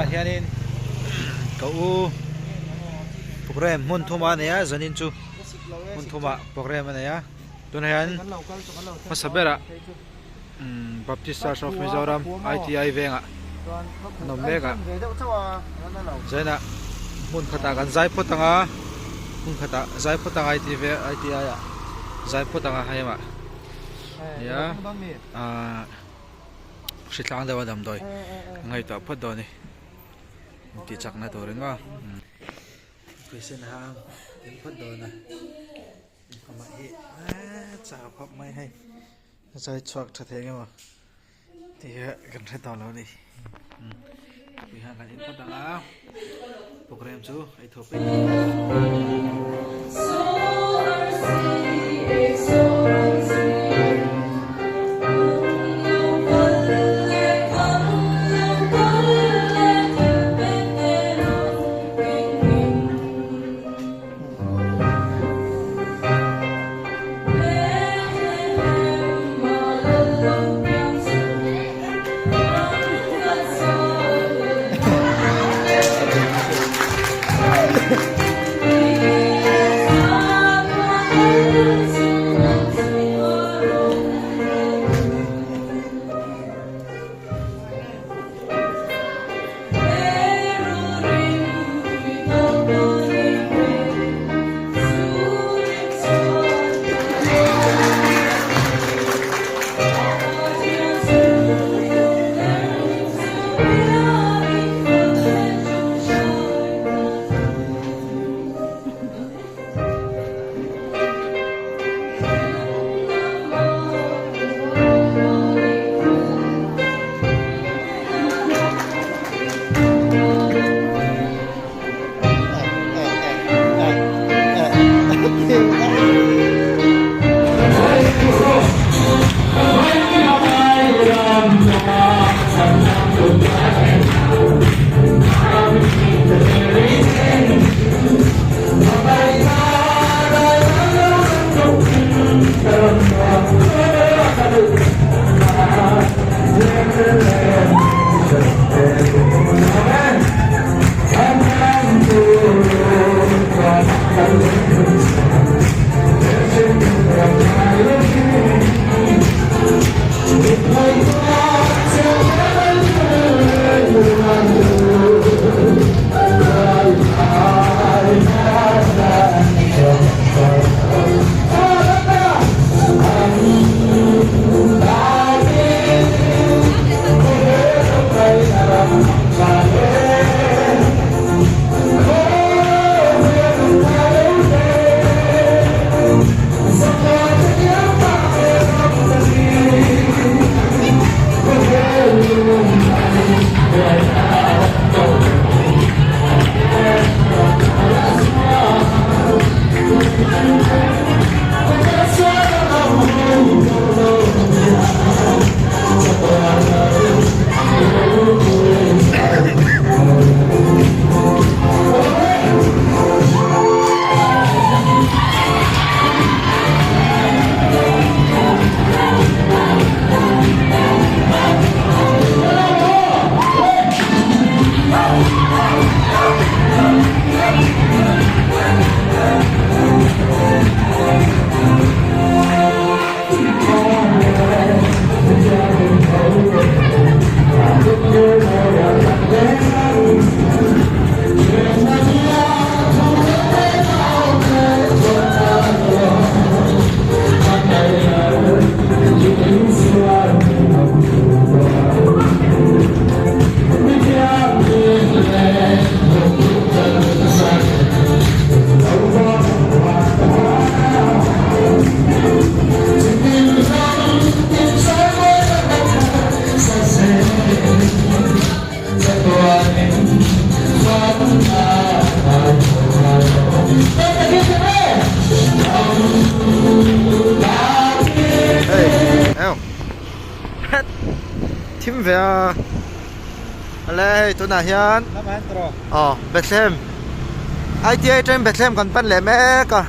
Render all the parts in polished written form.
Tunah hianin ka u program hmun thuma a nei a zanin chu hmun thumah program a nei a tunah hian hmasa berah Baptist Church of Mizoram ITI vengah an awm mek a zainah hmun khatah kan zai phawt ang a hmun khatah zai phawt ang a ITI ah zai phawt ang a hei mah nia ahh. Hritlang deuh a damdawi a ngaihtuah phawt dawn a ni tih chakna turin maw Kristen hang in phawt dawn a amah hi eee chau khawp mai hei a zai chhuak tha thei emaw tih hi kan hre tawh lo a ni tui hang kan in phawt ang a program chu ei thawh pek Thim ve a ale hei tunah hian aw Bethlehem ITI atangin Bethlehem kan pan leh mek a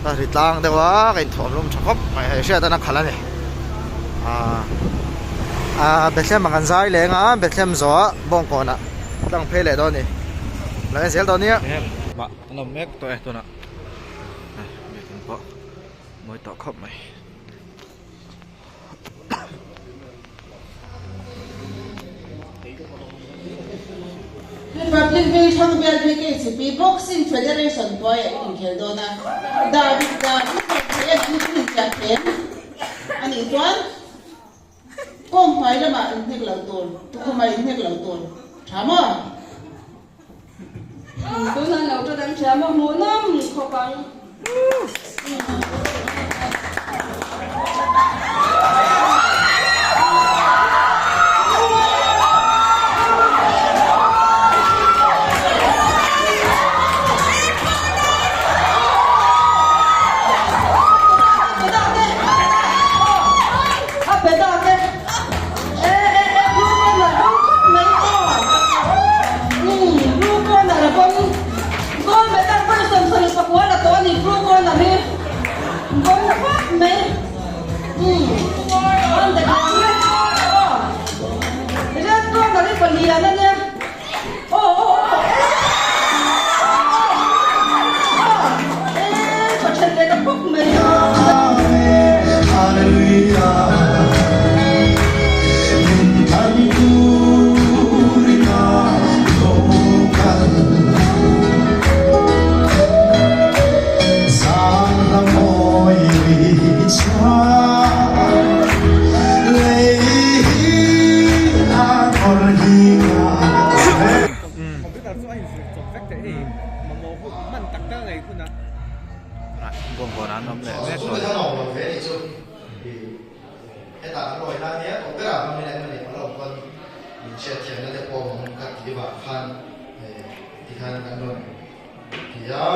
a ri tlang deuh a ka inthawm lum tha khawp mai hei hriat a na khalh a ni ah Bethlehem ah kan zai leng a Bethlehem zawh ah bawngkawn ah. tlang phei leh dawn a ni lo en zel dawn nia. Mah an awm mek tawh e tunah biakin pawh mawi tawh khawp mai. Republic Veng Thangbial BKCP Boxing Federation hnuaiah i inkhel dawn a, David David thei a thil inziah thiam a nih chuan kawng hnuai lamah inhnek loh tur, tukhumah inhnek loh tur tha maw? Tunah lo ta dang thiam a hmuh nawm khawp ang. A pe ta te. Bawngkawn an awm leh mek tawh a ni. Hetah kan rawi nan hian awm berah hmangin eng emaw a lo awm pawn min hriatthiamna te pawh awm ang ka tih vang khan tikhan kan rawn ti a.